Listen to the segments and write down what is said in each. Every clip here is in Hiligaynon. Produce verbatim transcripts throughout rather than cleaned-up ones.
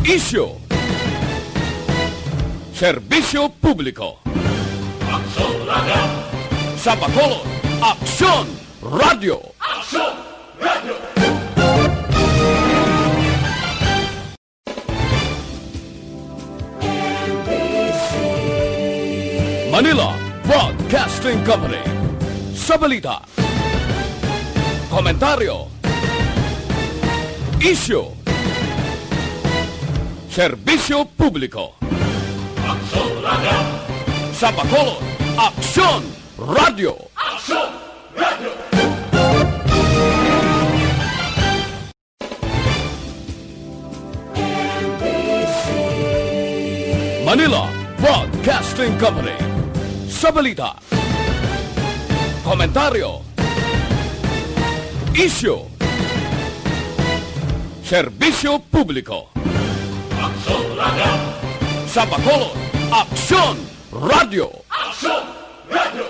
Isyu. Serbisyo publiko. Aksyon Radio. Sa Bacolod, Aksyon Radio. Aksyon Radio. Manila Broadcasting Company. Sa balita, komentaryo, isyu, serbisyo publiko. Aksyon Radio. Sa Bacolod, Aksyon Radio. Aksyon Radio. Manila Broadcasting Company. Sa balita, komentaryo, isyu, serbisyo publiko. Aksyon Radio. Sa Bacolod, Aksyon Radio. Aksyon Radio.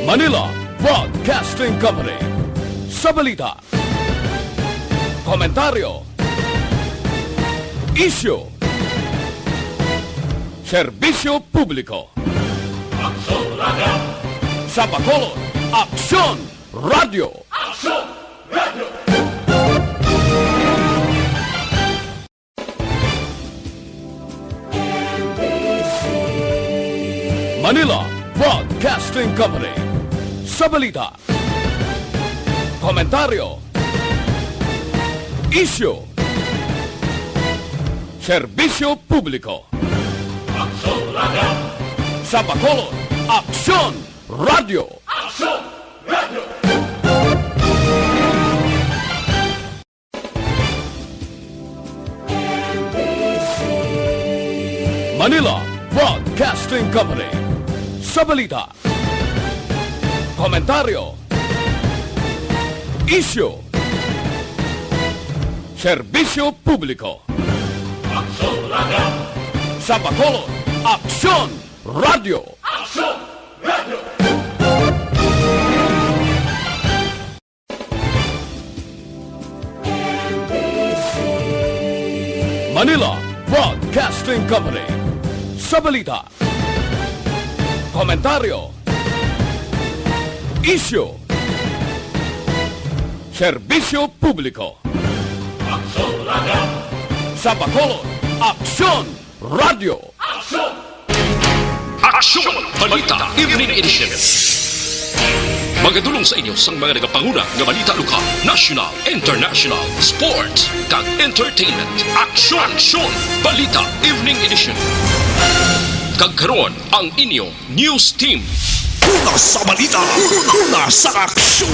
Manila Broadcasting Company. Sa balita, komentaryo, isyu, serbisyo publiko. Aksyon Radio. Sa Bacolod, Aksyon Radio. Aksyon Radio. Manila Broadcasting Company. Sa balita, komentaryo, isyu, serbisyo publiko. Aksyon Radio. Sa Bacolod, Aksyon Radio. Aksyon Radio. Manila Broadcasting Company. Sa balita, komentaryo, isyu, serbisyo publiko. Aksyon Radio. Sa Bacolod, Aksyon Radio. Aksyon Radio. Manila Broadcasting Company. Sa balita, komentaryo, isyu, serbisyo publiko. Aksyon Radio. Sa Bacolod, Aksyon Radio. Aksyon! Aksyon! Balita Evening Edition. Magadulong sa inyo sang mga nagapanguna nga balita lokal, national, international, sports, kag entertainment. Aksyon! Aksyon! Balita Evening Edition. Kag karon, ang inyo news team. Una sa balita, una sa aksyon.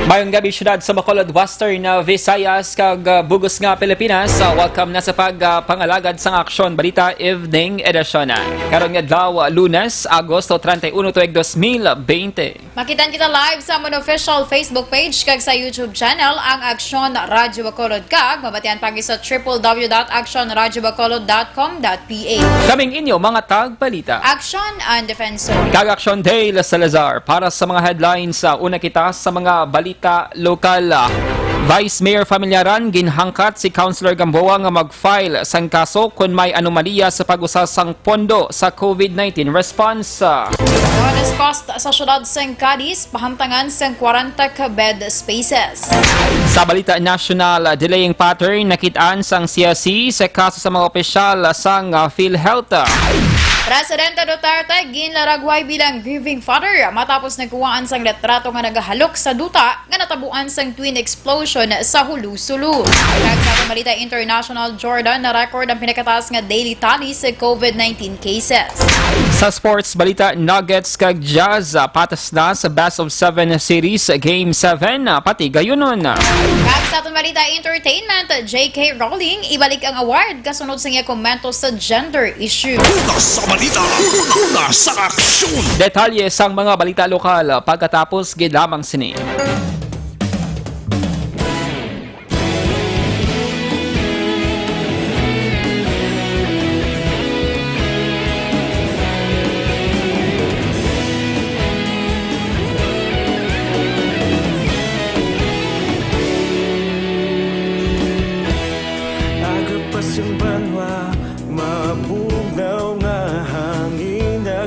Mayong gabi, syudad sa Bacolod, Western, uh, Visayas, kag, uh, bug-os nga Pilipinas. Uh, welcome na sa pag, uh, pangalagad sang Aksyon Balita Evening Edition. Karon nga adlaw, uh, Lunes, Agosto treinta y uno, tuig dos mil bente. Makitaan kita live sa amon official Facebook page kag sa YouTube channel, ang Aksyon Radyo Bacolod, kag mabatian pa sa triple W dot aksyon radyo bacolod dot com dot P H. Kaming inyo mga tagbalita, Aksyon and Defensor, kag Aksyon Dale Salazar. Para sa mga headlines, sa una kita sa mga balita lokal. Vice Mayor Familiaran, ginhangkat si Councilor Gamboa nga mag-file sang kaso kon may anomalya sa pag-usa sang pondo sa COVID nineteen response. Lowest cost sa siyudad sang Cadiz, pahamtangan sang kwarenta ka bed spaces. Sa balita nasyonal, delaying pattern nakit-an sang C S C sa kaso sa mga opisyal sang, ah, PhilHealth. Presidente Duterte ginlaragway bilang grieving father matapos nagkuhaan sang litrato nga nagahalok sa duta nga natabuan sang twin explosion sa Julu-Sulu. Kag sa balita international, Jordan na-record ang pinakataas nga daily tally sa COVID nineteen cases. Sa sports balita, Nuggets kag Jazz, ah, patas na sa best of seven series, game seven, ah, pati gayunon. Kag sa aton balita entertainment, J K Rowling ibalik ang award kasunod sa iya komento sa gender issue. Una sa balita, una sa aksyon. Detalye sang mga balita lokal pagkatapos gid lamang sini.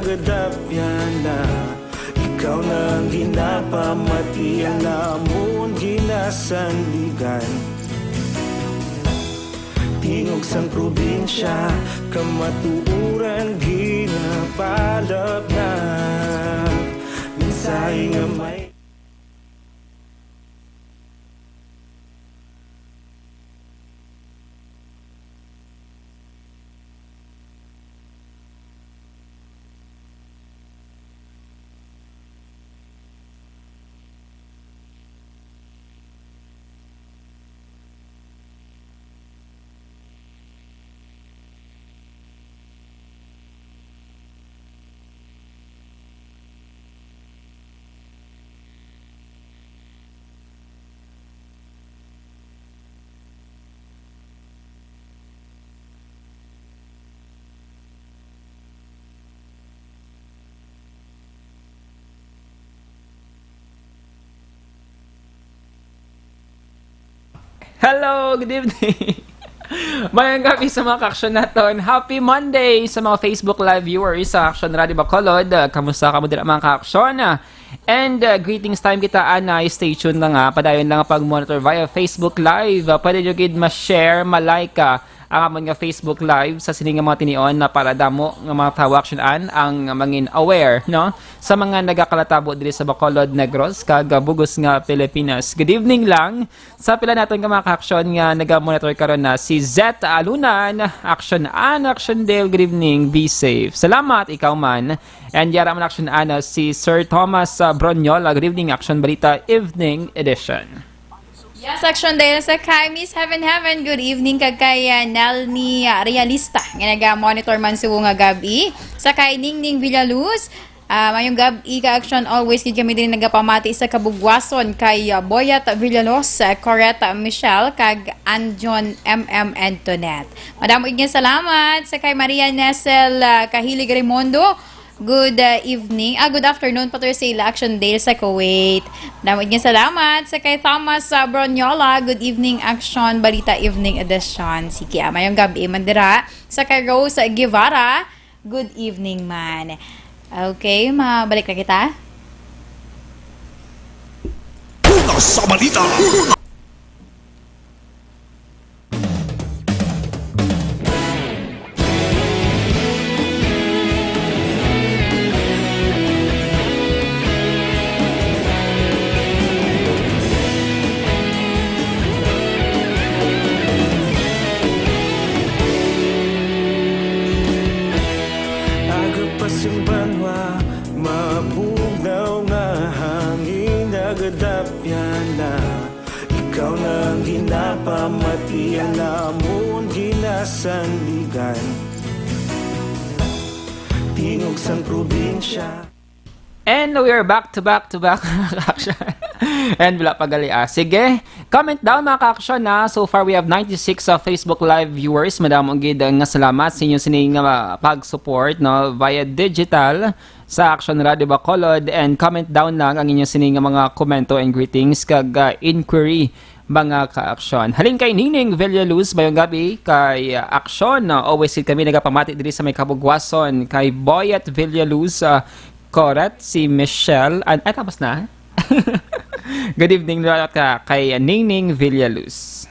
Kadapyana, ikaw na ang ginapamati, ang amon ginasandigan. Tingog sang probinsya, kamatuoran ginapalapnap. Mensahe nga may Hello, good evening. Mayong gabi sa mga ka-aksyon naton. Happy Monday sa mga Facebook Live viewers sa Aksyon Radio Bacolod. Uh, kamusta kamo dira, mga ka-aksyon? Uh, and, uh, greetings time kita, anay. Stay tuned lang, ha. Padayon lang ang pag-monitor via Facebook Live. Uh, pwede nyo gid ma-share, ma-like, uh, ang amon nga Facebook Live sa sini nga mga tinion na para damo nga mga tawo aksyonan ang mangin aware, no? Sa mga nagakalatabo diri sa Bacolod, Negros, kag, uh, bugos nga Pilipinas. Good evening lang. Sa pila naton nga mga ka-aksyon nga naga-monitor karon na si Zet Alunan, Action An, Action Dale, good evening, be safe. Salamat, ikaw man. And yara man Action An, si Sir Thomas, uh, Bronyola, good evening, Action Balita, evening edition. Yes, Action Dale, sa kay Miss Heaven Heaven, good evening, kag kay, uh, Nalni, uh, Realista, nga naga-monitor man subong nga gab-i, sa kay Ningning Villaluz, Ah, mayong gab-i ka aksyon. Always gid kami din nagapamati sa kabugwason kay, ah, Boyat Villalobos, ah, Coretta Michelle, kag Anjon M M Antoinette. Madamo gid nga salamat sa kay Maria Nesel, ah, Kahilig Raimundo. Good, ah, evening. Ah, good afternoon pa to sa ila, Action Dale sa Kuwait. Madamo gid nga salamat sa kay Thomas, ah, Bronyola. Good evening, Action Balita Evening Edition. Sige, ah, mayong gab-i man dira sa kay Rose Guevara. Good evening man. Okay, mabalik na kita. Una sa balita. Aga pa sing banwa, mabugnaw nga hangin, nagadapyan na. Ikaw na ang ginapamati, ang amon ginasandigan. Tingog sang probinsya. And we are back to back to back, mga ka-aksyon. And wala pa gali, ah. Sige, comment down, mga ka-aksyon, na. So far, we have ninety-six, uh, Facebook Live viewers. Madamo gid, uh, nga salamat sa inyo sining, uh, pag-support, no, via digital sa Action Radio Bacolod. And comment down lang ang inyo sining mga komento and greetings kag, uh, inquiry, mga ka-aksyon. Halin kay Ningning Villaluz, mayong gabi kay, uh, Aksyon. Uh, always gid kami nagapamati diri sa may Kabugwason kay Boyet Villaluz, uh, Correct, si Michelle. An-, ay, tapos na? Good evening, Lord, ka kay Ningning Villaluz.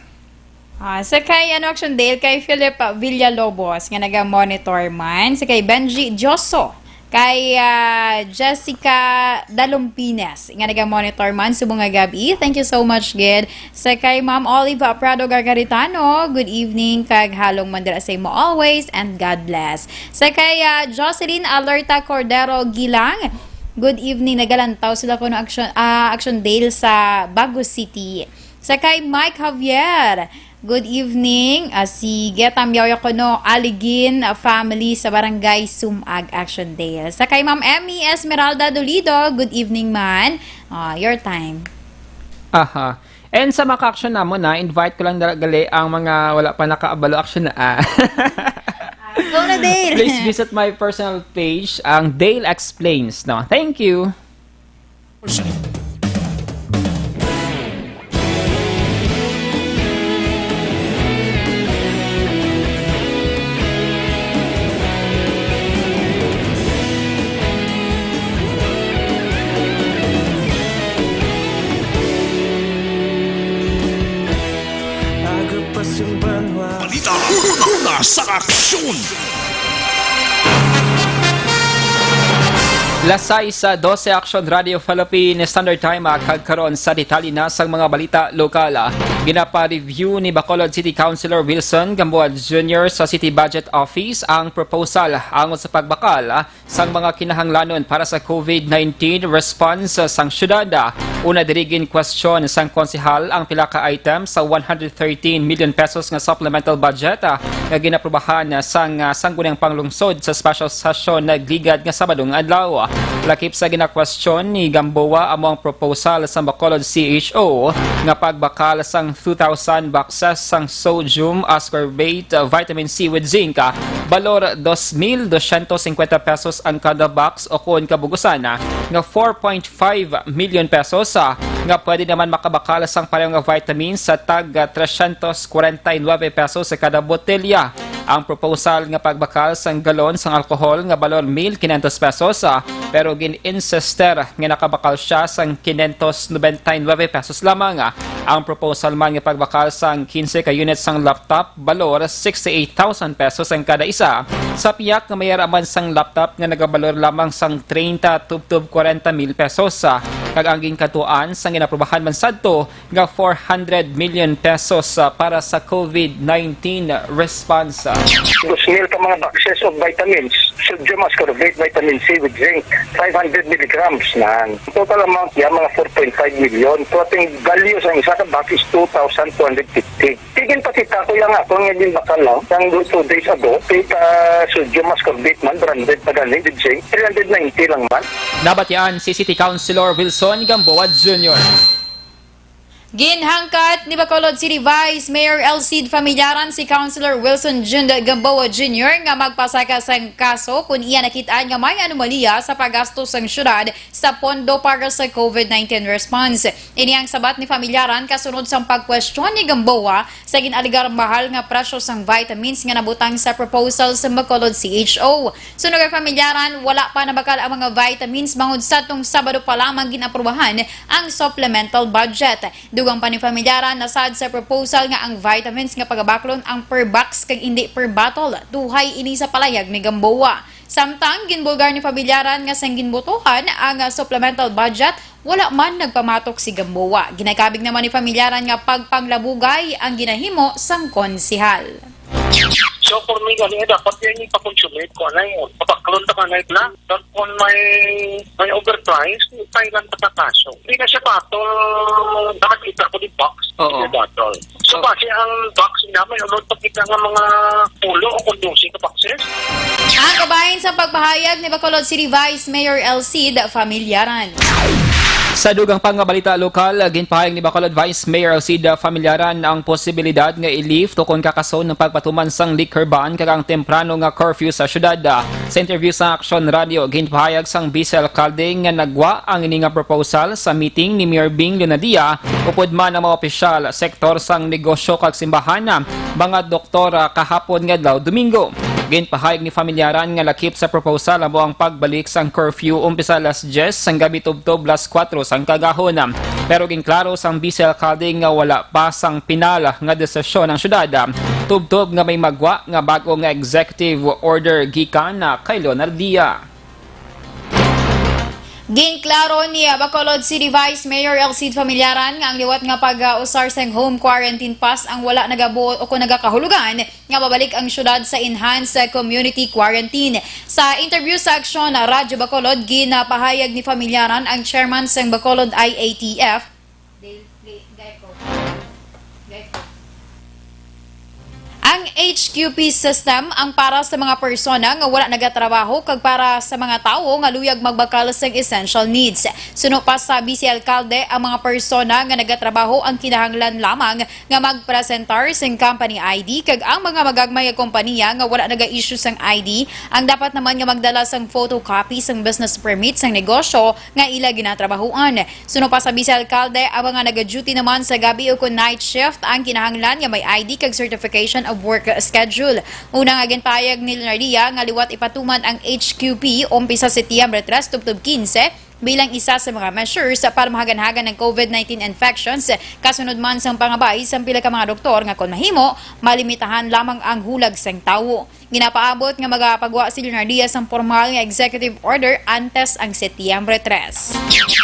Ah, sa kay, ano, Action Dale, kay Philip Villalobos, nga naga-monitor man. Sa kay Benji Dioso, kay, ah, Jessica Dalumpines, nga naga-monitor man subong nga gab-i. Thank you so much, gid. Sa kay Ma'am Olive Prado Gargaritano, good evening, kag halong man dira sa imo always, and God bless. Sa kay, ah, Jocelyn Alerta Cordero Gilang, good evening. Nagalantaw sila kuno Action, ah, Action Dale sa Bago City. Sa kay Mike Javier, good evening. Ah, si Geta Miyaw kuno, Aligin, ah, family sa Barangay Sumag, Action Dale. Sa kay Ma'am Emmy Esmeralda Dolido, good evening man. Ah, your time. Aha. And sa mga ka-aksyon namon, na invite ko lang dala gali ang mga wala pa nakaabalo aksyon na, ah. Go na, Dale. Please visit my personal page, ang Dale Explains, no? Thank you. sa aksyon. Las sais dose, Action Radio Philippine Standard Time, ah, kag karon sa detalye na sang mga balita lokal, ah. Ginapa-review ni Bacolod City Councilor Wilson Gamboa Junior sa City Budget Office ang proposal angot sa pagbakal, ah, sang mga kinahanglanon para sa COVID nineteen response, ah, sang syudad. Una, diri ginkwestiyon sang konsehal ang pila ka item sa one hundred thirteen million pesos nga supplemental budget, ah, nga ginaprubahan, ah, sang, ah, Sangguniang Panglungsod sa special session nagligad nga Sabado nga adlaw. Lakip sa ginakwestiyon ni Gamboa amo ang proposal sa Bacolod C H O nga pagbakal sang two thousand boxes sang sodium ascorbate, ah, vitamin C with zinc, ah, balor dos mil dosyentos singkwenta pesos ang kada box, o kon kabugusan, ah, nga four point five million pesos, ah, nga pwede naman makabakal sang pareho nga vitamins sa tag, ah, tresyentos kwarenta y nuebe pesos sa kada botelya. Ang proposal nga pagbakal sang galon sang alkohol nga balor mil kinentos pesos, ah, pero gin-insister nga nakabakal sia sang kinentos nobenta y nuebe pesos lamang. Ang proposal man nga pagbakal sang kinse ka units sang laptop, balor sixty-eight thousand pesos ang kada isa, sa piyak nga may ara man sang laptop nga nagabalor lamang sang treinta tubtob kwarenta mil pesos, ah, kag ang ginkadtuan sang ginaprubahan man sadto nga four hundred million pesos, ah, para sa COVID nineteen response. Dos mil ka mga boxes of vitamins, sodium ascorbate, vitamin C with zinc, five hundred milligrams na. Total amount niya, mga four point five million. So, ating value sa isa ka box is two thousand two hundred fifty. Tigin pa kita ko yung ako nga din bakal lang. Sang two days ago, kita sodium ascorbate man, branded pa gani, with zinc, three hundred ninety lang man. Nabatian si City Councilor Wilson Gamboa Junior. Ginhangkat ni Bacolod City Vice Mayor Elcid Familiaran si Councilor Wilson Jund Gamboa Junior nga magpasaka sang kaso kung iya nakitaan nga may anomalya sa paggastos sang syudad sa pondo para sa COVID nineteen response. Ini ang sabat ni Familiaran kasunod sang pagkwestiyon ni Gamboa sa gin-alegar mahal nga presyo sang vitamins nga nabutang sa proposal sa Bacolod C H O. Suno kay Familiaran, wala pa nabakal ang mga vitamins bangod sadtong Sabado pa lamang gin-aprubahan ang supplemental budget. Dugang pa ni Familiaran, nasad sa proposal nga ang vitamins nga pagabaklon ang per box kag indi per bottle. Duhay ini sa palayag ni Gamboa. Samtang ginbulgar ni Familiaran nga sang ginbotohan ang, ah, supplemental budget, wala man nagpamatok si Gamboa. Ginakabig naman ni Familiaran nga pagpanglabugay ang ginahimo sang konsehal. So, for me, gani, dapat yan yung pakonsume ko, ano, eh, papaklon ta ka na, na. Dapat kung may, may overprice, tayo lang sa kaso. Hindi na siya battle, nakakita ko di box, Oo. Hindi battle. So, Oo. Kasi ang box niya, may ulod pagkita ng mga pulo o kung dose ka boxes. Ang kabahin sa pagpahayag ni Bacolod City Vice Mayor Elcid Familiaran. Sa dugang pa nga balita lokal, ginpahayag ni Bacolod Vice Mayor Elcid Familiaran ang posibilidad nga i-lift o kon kakason ang pagpatuman sang liquor ban kag ang temprano nga curfew sa syudad. Sa interview sa Action Radio, ginpahayag sang Vice Alcalde nga nagwa ang ini nga proposal sa meeting ni Mayor Bing Leonadia upod man ang mga opisyal, sektor sang negosyo kag simbahan, mga doktor, kahapon nga adlaw, Domingo. Ginpahayag ni Familiaran nga lakip sa proposal amo ang pagbalik sang curfew umpisa alas diyes sang gabi tubtob alas kuwatro sang kaagahon. Pero ginklaro sang Vice Alcalde nga wala pa sang pinal nga desisyon ang syudad tubtob nga may magwa nga bag-o nga executive order gikan kay Leonadia. Ginklaro ni Bacolod City Vice Mayor Elcid Familiaran nga ang liwat nga pag-usar sang home quarantine pass ang wala nagabuot o kon nagakahulugan nga mabalik ang syudad sa enhanced community quarantine. Sa interview sa Aksyon Radyo Bacolod, ginapahayag ni Familiaran ang chairman sang Bacolod I A T F, Ang H Q P system ang para sa mga persona nga wala nagatrabaho kag para sa mga tawo nga luyag magbakal sang essential needs. Suno pa sa Vice Alcalde, ang mga persona nga nagatrabaho ang kinahanglan lamang nga magpresentar sing company I D, kag ang mga magagmay nga kompanya nga wala naga-issue sang I D ang dapat naman nga magdala sang photocopy sang business permit sang negosyo nga ila ginatrabahuan. Suno pa sa Vice Alcalde, ang mga nagaduty naman sa gabi o kon night shift ang kinahanglan nga may I D kag certification of work schedule. Una nga ginpahayag ni Leonardia nga liwat ipatuman ang H Q P umpisa Setyembre tres tubtob quince bilang isa sa mga measures para mahaganhagan ang COVID nineteen infections, kasunod man sang pangabay sang pila ka mga doktor nga kon mahimo, malimitahan lamang ang hulag sang tawo. Ginapaabot nga magapagwa si Leonardia sang pormal nga executive order antes ang Setyembre tres.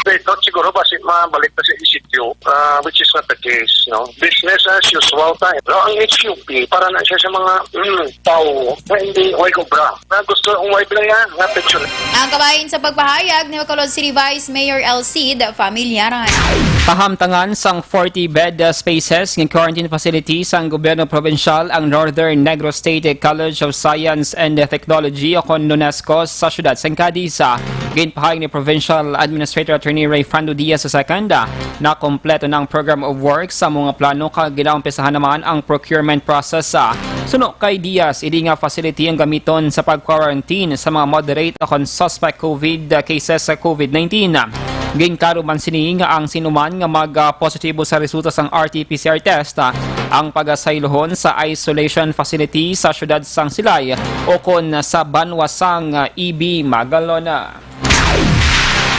They thought siguro basi mabalik na sa E C Q, ah, which is not the case, no? Business as usual tayo. No, ang H Q P, para na siya sa mga mm, tao na hindi way obra. Na gusto ang way lang yan, na picture. Ang kabahin sa pagpahayag ni Bacolod City Vice Mayor El Cid Familiaran. Pahamtangan sang forty bed uh, spaces nga quarantine facility sang gobyerno probinsyal ang Northern Negros State College of Science and Technology o kon NUNESCO sa siyudad sang Cadiz. Ginpahayag ni Provincial Administrator Attorney Rayfrando Diaz the second, na kompleto na ang program of work sa mga plano kag ginaumpisahan naman ang procurement process. Suno kay Diaz, ini nga facility ang gamiton sa pag-quarantine sa mga moderate o kon suspect COVID cases sa COVID nineteen. Ginkaron man sini nga ang sinuman nga mag-positibo sa resulta sang R T P C R test, ah, ang pagasaylohon sa isolation facility sa siyudad sang Silay o kon sa banwa sang, ah, E B Magalona.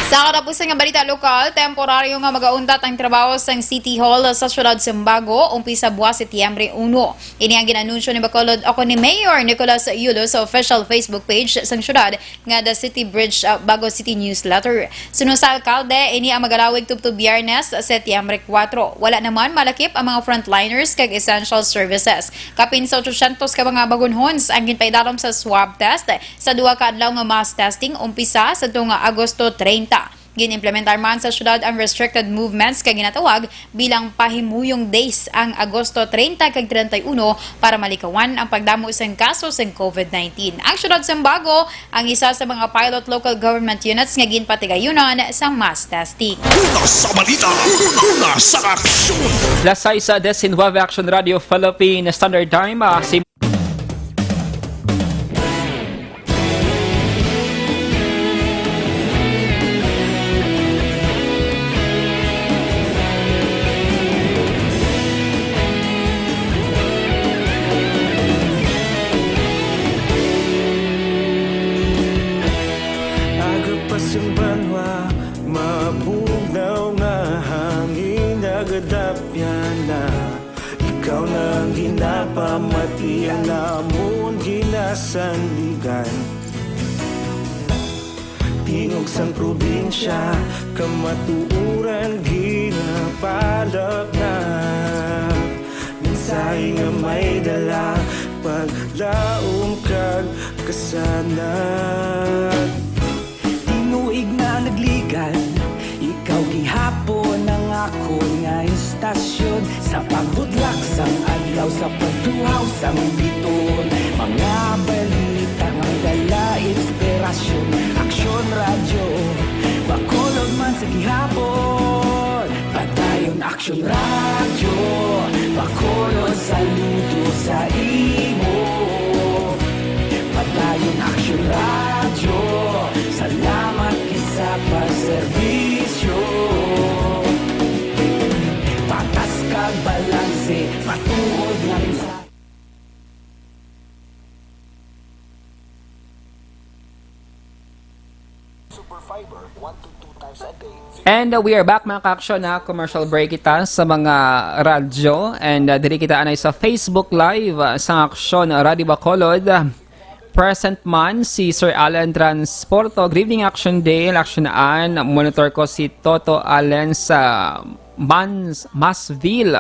Sa katapusan nga balita lokal, temporaryo nga magauntat ang trabaho sang City Hall sa siyudad Sebago umpisa buwas Setyembre uno. Ini ang ginanunsyo ni Bacolod o ni Mayor Nicolas Yulo sa official Facebook page sang siyudad nga The City Bridge, uh, Bago City Newsletter. Suno sa alkalde, ini ang magalawig tubtob Biyernes, Setyembre kuwatro. Wala naman malakip ang mga frontliners kag essential services. Kapin sa otsosyentos ka mga bagunhons ang ginpaidalom sa swab test sa duha ka adlaw nga mass testing umpisa sa tunga Agosto treinta. Gin-implementar man sa syudad ang restricted movements kag ginatawag bilang pahimuyong days ang Agosto treinta kag treinta y uno para malikawan ang pagdamo sang kaso sang COVID nineteen. Ang syudad sang Bago ang isa sa mga pilot local government units nga ginpatigayunan sa mass testing. Una sa balita, una sa aksyon. Las sais diecinueve, Action Radio Philippine Standard Time. Ah, si Aga pa sang banwa, mabugnaw nga hangin nagadapyan na. Ikaw na ang ginapamati, ang amon ginasandigan. Tingog sang probinsya, kamatuoran ginapalapnap. Mensahe nga may dala, paglaom kag kasanag. Tinuig na nagligad, ikaw gihapon ang akon nga istasyon. Sa pagbudlak sang adlaw, sa pagtuhaw sang biton, mga balita nga dala inspirasyon. Aksyon Radyo, Bacolod man sa gihapon. Padayon Aksyon Radyo, Bacolod, saludo sa imo. Padayon Aksyon Radyo, salamat gid sa pagserbisyo. Patas kag balanse, matuod nga mensahe. And uh, we are back, mga ka-aksyon, ha. Commercial break kita sa mga radyo. And uh, diri kita anay sa Facebook Live, uh, sa Aksyon Radio Bacolod. Present man si Sir Alan Transporto. Good evening, Action Dale, Action Ann. Monitor ko si Toto Allen sa Mans Masville,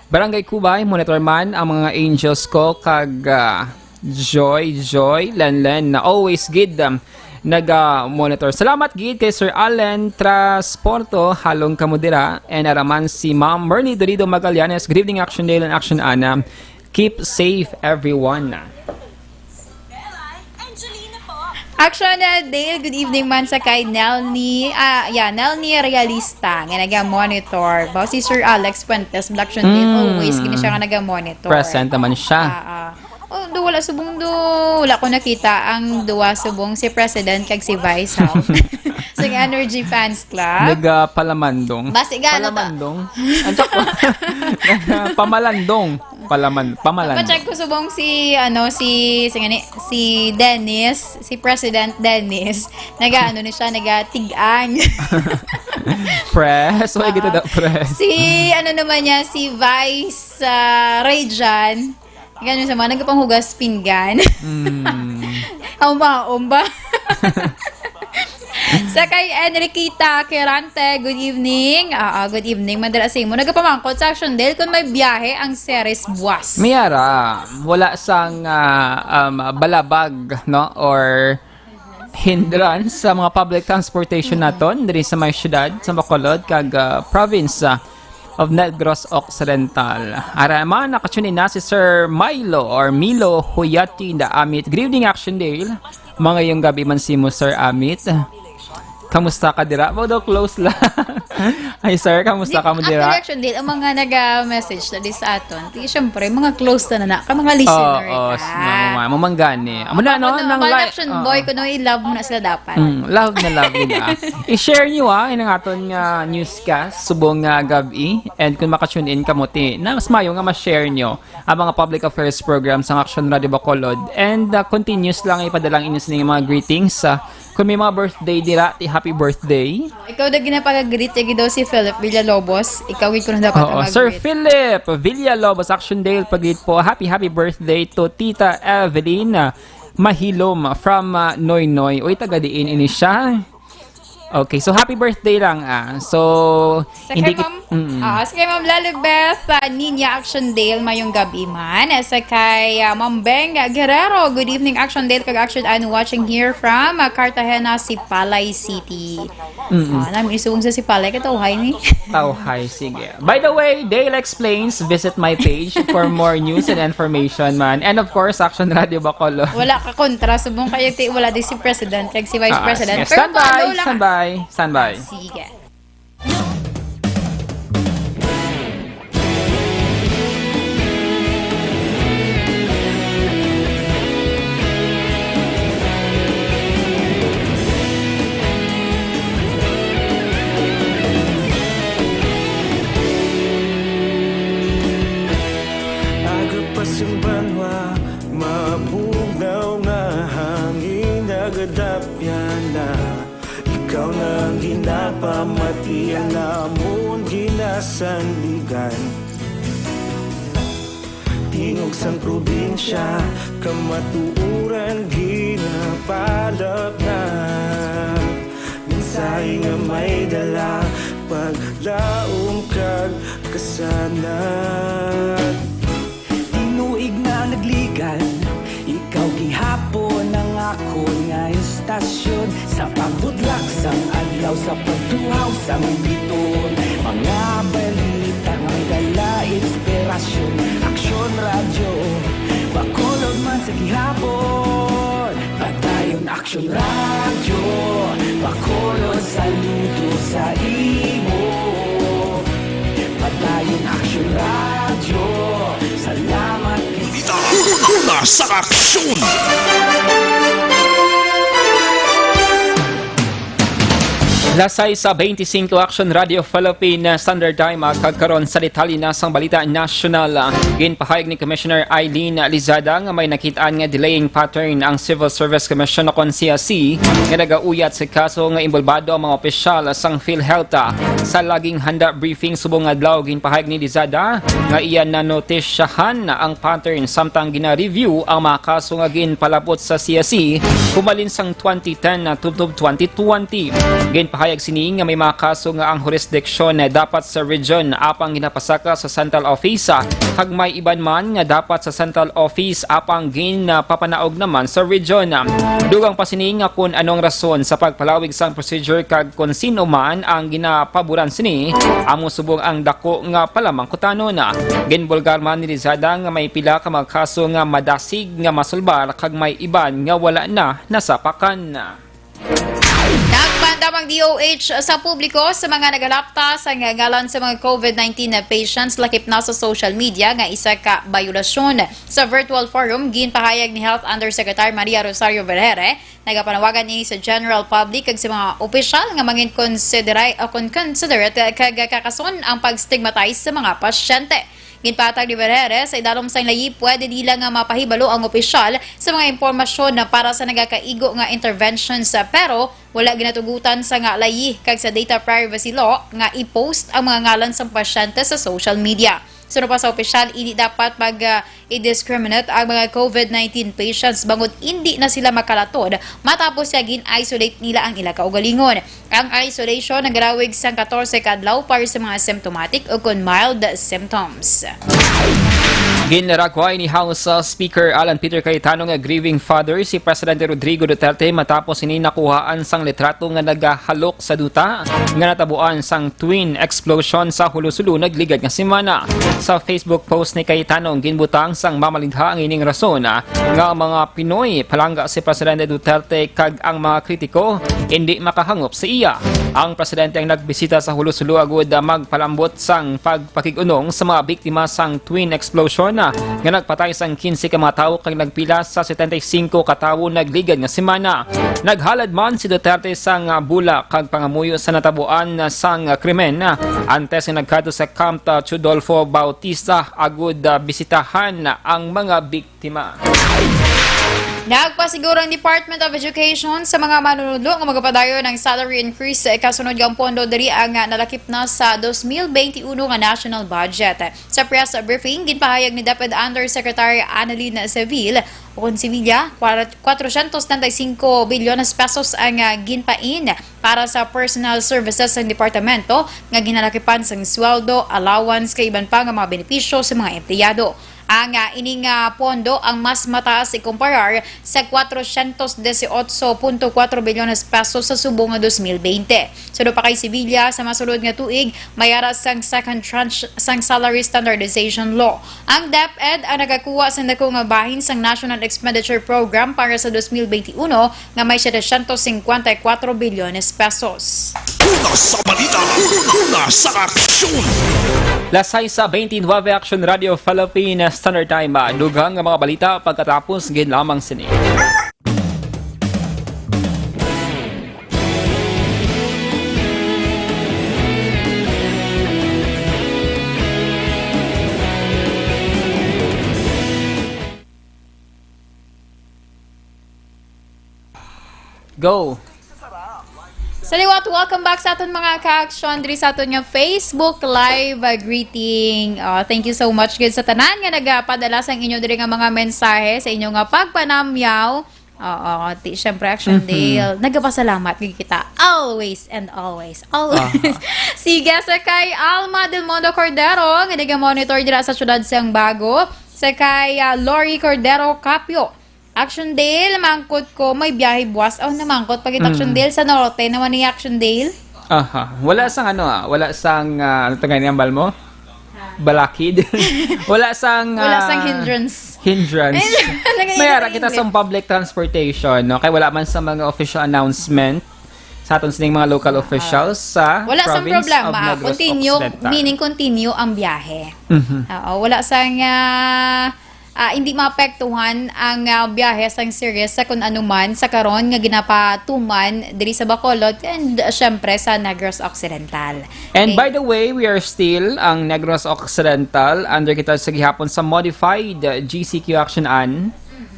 Barangay Cubay. Monitor man ang mga angels ko kag, ah, Joy, Joy, Len, Len, na always gid, um, naga-monitor. Salamat gid kay Sir Allen Transporto, halong kamo dira, and ara man si Ma'am Merly Dorido Magallanes. Good evening, Action Dale and Action Ana. Keep safe, everyone. Action, uh, Dale, good evening man sa kay Nelny, ah, yeah, Nelny Realista, nga naga-monitor. Ba, si Sir Alex Fuentes, Black Action Dale, Mm. always, gini siya nga naga-monitor. Present naman siya. Ah, ah. Oh, do, wala subong do. Wala ko nakita ang duwa subong, si President kag si Vice, ha? Sa Energy Fans Club. Nagapalamandong. Basi gano to? Palamandong? Ang tsak ko. Pamalandong. Palaman, pamalan. Pacheck ko subong si, ano, si, si, ngani, si Dennis, si President Dennis. Naga, ano ni siya, naga tig-ang. Press? Why kita Ah. daw press? Si, ano naman niya, si Vice ah, Rayjan. Ganun sa mga nagpanghugas pinggan. Mm. Haumba, haumba. Sa kay Enriqueta Quirante, good evening. Ah, ah, good evening. Madala sa imo. Nagapamangkot sa Action Dale kung may biyahe ang Ceres buwas. Mayara, wala sang ah, um, balabag, no? Or hindrance sa mga public transportation naton diri sa may syudad sa Bacolod kag ah, province ah, of Negros Occidental. Ara man, nakatune in na si Sir Milo or Milo Huyati in the Amit. Good evening, Action Dale. Mga yung gabi man si mo, Sir Amit. Kamusta ka dira? Ba daw close lang. Ay, sir, kamusta Di, ka mo dira? Actually, Action Dale, ang mga nag-message na di sa aton, di, syempre, mga close na na, ka mga listener Oo, ka. s- no, ma- mamanggani. Amo na, no? Ano, Nang mga li- Action oo. Boy, kuno i-love mo na sila dapat. Mm, love na love nila. I-share nyo, ah, inang aton nga newscast, subong nga gabi. And kung maka-tune in kamo, ti, na mas mayo nga ma-share nyo ang mga public affairs program sang Action Radio Bacolod. And ah, continuous lang ipadala ang inyo sining mga greetings. Ah, kung may mga birthday dira, ti happy birthday. Ikaw na ginapag-greet, lagi daw si Philip Villalobos. Ikaw gid ko na dapat Oo, ang Sir mag-greet. Philip Villalobos, Action Dale, pag-greet po. Happy, happy birthday to Tita Evelyn ah, Mahilom from ah, Noynoy. Uy, taga diin ini siya? Okay, so happy birthday lang, ah. So, Sa hindi kay kit- Ma'am, Mm. ah, sa kay Ma'am Lalibeth ah, Ninya, Action Dale, mayong gabi man. Sa kay ah, Ma'am Beng Guerrero, good evening, Action Dale, kag Action Ann, watching here from ah, Cartagena, Sipalay City. Mm-mm. Ah, namin isubong sa Sipalay, katawhay ni. Tawhay, sige. By the way, Dale Explains, visit my page for more news and information man. And of course, Action Radio Bacolod. Wala ka kontra, subong kayo, ti, wala di si President, kag si Vice Ah, President. Sige. Pero Standby, follow lang. Standby, standby. Sige. Aga pa sing banwa, mabugnaw nga hangin, nagadapyan na. Ikaw na ang ginapamati, ang amon ginasandigan. Tingog sang probinsya, kamatuoran ginapalapnag. Mensahe nga may dala, paglaom kag kasanag. Tinuig na nagligan, ikaw gihapon ang akon nga istasyon. Sa pagbudlak sang adlaw, sa pagtuhaw sang biton, mga balita nga may dala inspirasyon. Aksyon Radyo Bacolod man sa gihapon, padayon Aksyon Radyo Bacolod, saludo sa imo. Padayon Aksyon Radyo, salamat. Una sa aksyon. Lasay sa twenty-five Action Radio Philippine Standard Time, ah, kag karon sa detalye na sang balita nasyonal. Ginpahayag ni Commissioner Eileen Lizada nga may nakit-an nga delaying pattern ang Civil Service Commission o kon C S C nga nagauyat sa kaso nga inbolbado ang mga opisyal sang PhilHealth. Sa laging handa briefing subong adlaw, ginpahayag ni Lizada nga iya nanotisyahan ang pattern samtang gina-review ang mga kaso nga ginpalabot sa C S C humalin sang twenty ten tubtob twenty twenty. Ginpahayag sini nga may mga kaso nga ang jurisdiction dapat sa region apang ginapasaka sa central office, kag may iban man nga dapat sa central office apang ginapapanaog naman sa region. Dugang pa sini nga kun anong rason sa pagpalawig sang procedure kag kun sin-o man ang ginapaboran sini, amo subong ang dako nga palamangkutanon. Ginbulgar man ni Lizada nga may pila ka mga kaso nga madasig nga masulbar kag may iban nga wala na nasapakan. Nagpandam ang D O H sa publiko sa mga nagalapta sa ngalan sa mga COVID nineteen na patients lakip na sa social media nga isa ka bayolasyon. Sa virtual forum, ginpahayag ni Health Undersecretary Maria Rosario Vergere, nagapanawagan ini sa general public kag sa mga opisyal nga mangin considera-, o kon considerate kag kakason ang pag-stigmatize sa mga pasyente. Ginpatag ni Vergeire, sa idalom sang layi, pwede nila nga mapahibalo ang opisyal sa mga impormasyon na para sa nagakaigo nga interventions, pero wala ginatugutan sa nga layi kag sa data privacy law nga i-post ang mga ngalan sang pasyente sa social media. Suno pa sa opisyal, hindi dapat mag, ah, i-discriminate ang mga covid nineteen patients bangod hindi na sila makalatod matapos nga gin-isolate nila ang ila kaugalingon. Ang isolation nagarawig sang katorse ka adlaw para sa mga symptomatic o kon mild symptoms. Ginragway ni House, uh, Speaker Alan Peter Cayetano nga grieving father si Presidente Rodrigo Duterte matapos ini nakuhaan sang litrato nga nagahalok sa duta nga natabuan sang twin explosion sa hulos-hulo nagligad nga semana. Sa Facebook post ni Cayetano, ginbutang sang mamalinha ang ining rason, ah, nga ang mga Pinoy palangga si Presidente Duterte kag ang mga kritiko hindi makahangop sa iya. Ang presidente ang nagbisita sa hulos-hulo agud, ah, magpalambot sang pagpakig-unong sa mga biktima sang twin explosion, ah, nga nagpatay sang quince ka mga tawo kag nagpila sa setenta y cinco ka tawo nagligad nga semana. Naghalad man si Duterte sang, ah, bulak kag pangamuyo sa natabuan, ah, sang, ah, krimen, ah, antes nga nagkadto sa Camp, ah, Teodolfo Bautista agud, ah, bisitahan ang mga biktima. Nagpasiguro ang Department of Education sa mga manunudlo nga magapadayon ang salary increase kasunod nga ang pondo diri ang, ah, nalakip na sa dos mil benti uno nga national budget. Sa press briefing, ginpahayag ni DepEd Undersecretary Annalyn Seville, o kon Sevilla, kwar-, kwatrocientos setenta y cinco bilyones pesos ang, ah, ginpain para sa personal services sang departamento nga ginalakipan sang sweldo, allowance, kag iban pa nga mga benepisyo sa mga empleyado. Ang, ah, ining, ah, pondo ang mas mataas ikumparar sa kwatrocientos dieciocho punto cuatro bilyones pesos sa subong nga dos mil benti. Suno pa kay Sevilla, sa masunod nga tuig, may ara sang second tranche sang salary standardization law. Ang DepEd ang nagakuha sang dako nga bahin sang National Expenditure Program para sa dos mil benti uno nga may setecientos cincuenta y cuatro bilyones pesos. Una sa balita, una sa aksyon. Las sais beintinuebe, Action Radio Philippine Standard Time. Dugang nga mga balita pagkatapos gid lamang sini. Go. Sa liwat, welcome back sa aton mga ka-aksyon diri sa aton nga Facebook Live, uh, greeting. Uh, thank you so much gid sa tanan nga nagapadala sang inyo diri nga mga mensahe, sa inyo nga pagpanamyaw. Oo, ti, syempre, Action Mhm. Dale. Nagapasalamat gid kita. Always and always. Always. Aha. Sige, sa kay Alma Del Mundo Cordero, nga naga-monitor dira sa siyudad sang Bago. Sa kay, ah, Lori Cordero Capio. Action Dale, mangkot ko, may biyahe buwas. Oh, namangkot pa gid, Action Mm. Dale, sa norte naman ni Action Dale. Aha. Wala sang ano, ah, wala sang, ah, ano to nga ni ambal mo? Balakid. Wala sang, Wala sang ah, hindrance. Hindrance. Naging May ara hindrance. Kita sa public transportation, no? Kay wala man sa mga official announcement sa aton sining mga local Ah. officials sa Wala sang province problema. of Negros Continue, Occidental. Meaning continue ang biyahe. Mhm. Oo, wala sang, ah, ah, hindi maapektuhan ang, ah, biyahe sang series sa kun ano man sa karon nga ginapatuman diri sa Bacolod and, ah, syempre sa Negros Occidental. And Okay. By the way, we are still ang Negros Occidental under kita sa gihapon sa modified, uh, G C Q action an.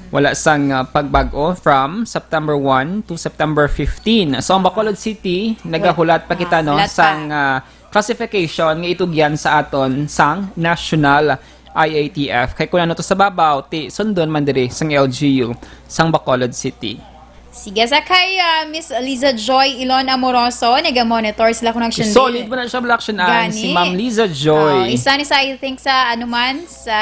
Wala sang, uh, pagbag-o from September one to September fifteen. So, ang Bacolod City, nagahulat pa kita, no, Hulat pa. Sang, uh, classification nga itugyan sa aton sang National I A T F. Kay kung ano to sa babaw, ti sundon man diri sang L G U, sang Bacolod City. Sige, sa kay, ah, Miss Liza Joy Ilon Amoroso, naga-monitor sila kung nag-, Solid mo na siya, Black Shan Ann, si Gani. Ma'am Liza Joy. Oh, isa ni sa, I think, sa, ano man, sa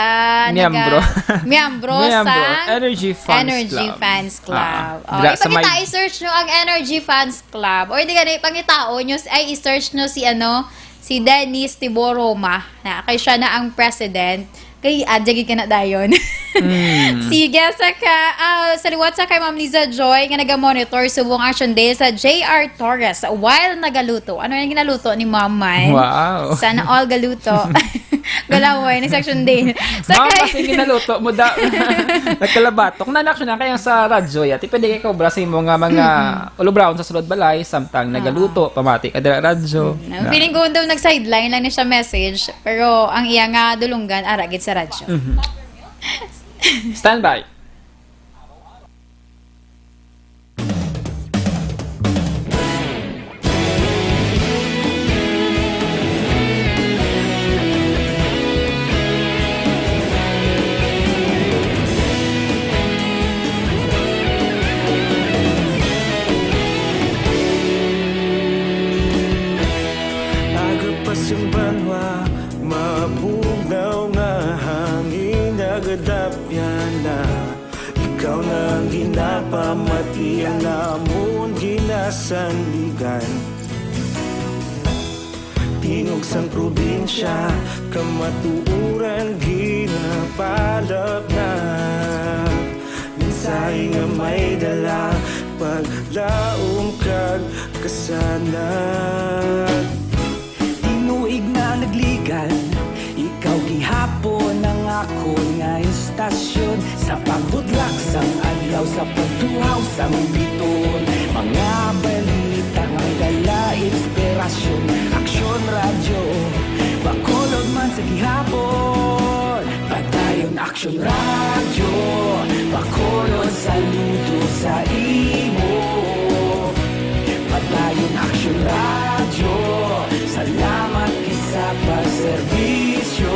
Miyembro. Naga-, miyembro Miyembro. Sa Energy Fans Energy Club. Fans Club. Ah, Oh, dira sa ipakita, may i-search nyo ang Energy Fans Club. Or di gani, pangitaon nyo, ay, i-search nyo si, ano, si Dennis Tiboroma. Na, kay siya na ang president. Kay, ah, jagig ka na dayon. Mm. Sige, sa ka, ah, sa liwat sa kay Ma'am Liza Joy nga naga-monitor subong Action Day sa J R Torres while nagaluto. Ano yung ginaluto ni Ma'am man? Wow. Sana all galuto. Galaway ni Section Dane. Sa Ma'am, kay kasi ginaluto mo da. Nagkalabatok. Na, actually, na kaya sa radyo, yati, pwede kayo kobra sa imo nga mga Mm-mm. ulubraon sa sulod balay, samtang Ah. nagaluto, pamati ka dira radyo. Mm. Na. Feeling ko daw nag-sideline lang ni siya message, pero ang iya nga dulunggan, ara gid sa radyo. Mhm. Standby. Aga pa sing banwa, mabugnaw nga hangin, nagadapyan na. Ikaw na ang ginapamati, ang amon ginasandigan. Tingog sang probinsya, kamatuoran ginapalapnap. Mensahe nga may dala, paglaom kag kasanag. Tinuig na nagligan, ikaw gihapon ang akon nga istasyon. Sa pagbudlak sang adlaw, sa pagtuhaw sang bituon, mga balita nga may dala inspirasyon. Aksyon Radyo, Bacolod man sa gihapon. Padayon Aksyon Radyo, Bacolod, saludo sa imo. Padayon Aksyon Radyo, salamat gid sa pagserbisyo.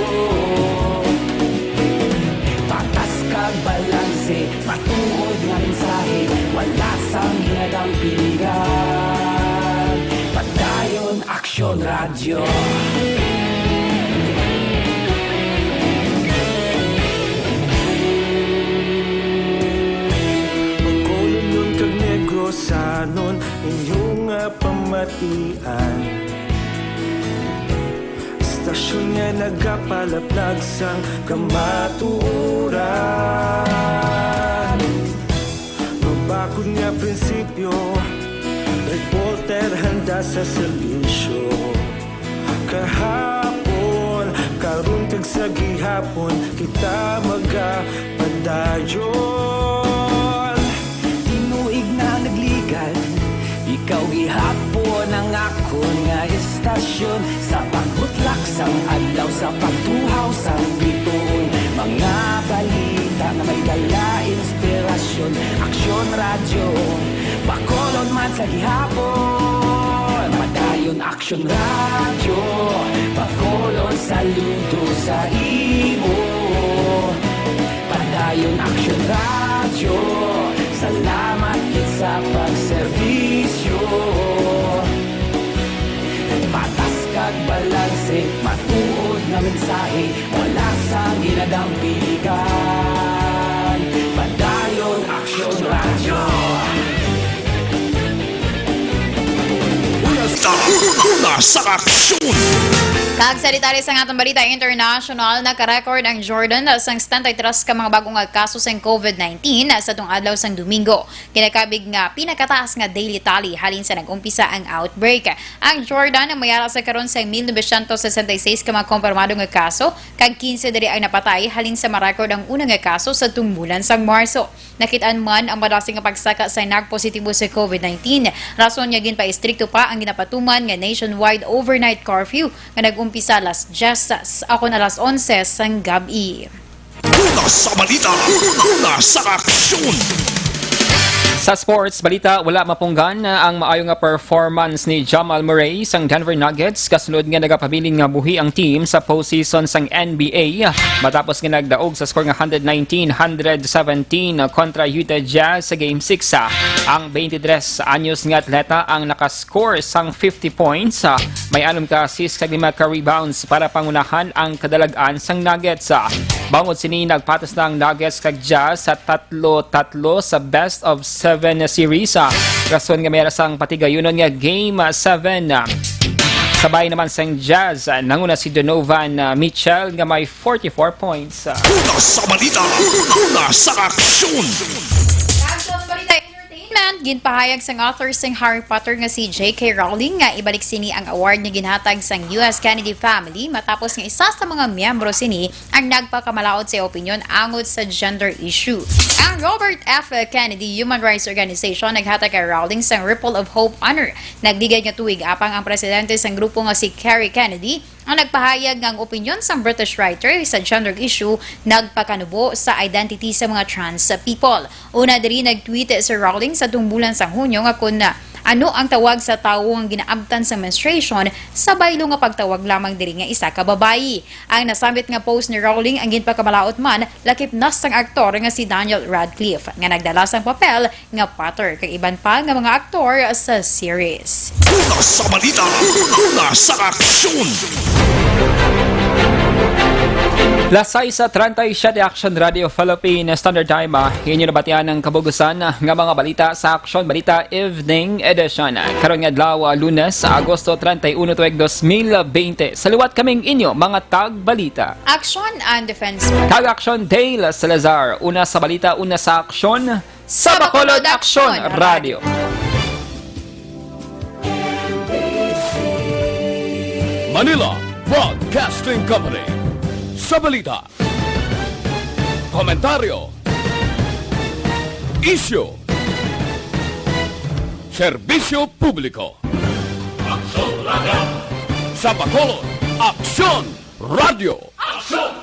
Patas kag balanse, matuod nga mensahe, wala sang hinadang piligan. Padayon Aksyon Radyo. Bacolodnon kag Negrosanon, inyo nga pamatian. Istasyon nga nagapalaplag sang kamatuoran. Mabakod nga prinsipyo, reporter handa sa serbisyo. Kahapon, karon kag sa gihapon, kita magapadayon. Tinuig na nagligan, ikaw gihapon ang akon nga istasyon. Sa pagbutlak sang adlaw, sa pagtuhaw sang bituon, mga balita nga may dala inspirasyon. Aksyon Radyo, Bacolod man sa gihapon. Padayon Aksyon Radyo, Bacolod, saludo sa imo. Padayon Aksyon Radyo, salamat gid sa pagserbisyo. Patas kag balanse, matuod nga mensahe, wala sang ginadang piligan. Padayon Aksyon Radyo. Una sa, una sa aksyon. Kag sa detalye sang atong balita international, naka-record ang Jordan sang setenta y tres ka mga bag-o nga kaso sang COVID nineteen sa atong adlaw sang Domingo. Ginakabig nga pinakataas nga daily tally halin sa nag-umpisa ang outbreak. Ang Jordan may ara sa karon sa mil novecientos sesenta y seis ka mga kumpirmado nga kaso, kag quince diri ang napatay halin sa ma-record ang una nga kaso sa tungbulan sang Marso. Nakit-an man ang madasig nga pagsaka sa nagpositibo sa COVID nineteen, rason nga ginpaistrikto pa ang ginapatuman nga nationwide overnight curfew nga nag-umpisa alas diyes sa, akon alas onse sang gab-i. Una sa balita, una sa aksyon. Sa sports balita, wala mapunggan ang maayo nga performance ni Jamal Murray sang Denver Nuggets kasunod nga nagapabilin nga buhi ang team sa postseason sang N B A matapos nga nagdaog sa score nga hundred nineteen, hundred seventeen kontra Utah Jazz sa Game six. Ang twenty-three anyos nga atleta ang nakas- score sang fifty points. Ah, may anom ka assist kag lima ka rebounds para pangunahan ang kadalag-an sang Nuggets. Ah, bangod sini, nagpatas na ang Nuggets kag Jazz sa tatlo tatlo sa best of seven series. Ah, rason nga may ara sang patigayunon nga Game seven. Ah, sabay naman sang Jazz, ah, nanguna si Donovan, ah, Mitchell nga may forty-four points. Ah, Una sa balita, una sa aksyon. Kag sa balita entertainment, Ginpahayag sang author sang Harry Potter nga si J K Rowling nga ibalik sini ang award nga ginhatag sang U S Kennedy family matapos nga isa sa mga miyembro sini ang nagpakamalaut sa opinyon angot sa gender issue. Ang Robert F Kennedy Human Rights Organization naghatag kay Rowling sang Ripple of Hope Honor. Nagligad nga tuig apang ang presidente sang grupo nga si Kerry Kennedy ang nagpahayag nga ang opinyon sang British writer sa gender issue nagpakanubo sa identity sa mga trans people. Una diri, nag-tweet si Rowling sa tumbulan sang Hunyo nga kun ano ang tawag sa tawo nga ginaabtan sa menstruation sa baylo nga pagtawag lamang diri nga isa ka babayi. Ang nasambit nga post ni Rowling ang ginpakamalaut man lakip na sang aktor nga si Daniel Radcliffe nga nagdala sang papel nga Potter kag iban pa nga mga aktor sa series. Una sa balita, una sa aksyon. Las sais treinta y siete, Action Radio Philippine Standard Time, ah. Inyo nabatian ang kabugusan nga mga balita sa Action Balita Evening Edition. Karon nga adlaw, ah, Lunes, Agosto treinta y uno, tuig dos mil veinte. Sa liwat kaming inyo, mga tagbalita. Action and Defense. Kag Action Dale Salazar. Una sa balita, una sa aksyon. Sa Bacolod Aksyon Radio. Manila Broadcasting Company. Sa balita, komentaryo, isyu, serbisyo publiko. Aksyon Radio. Sa Bacolod, Aksyon Radio. Aksyon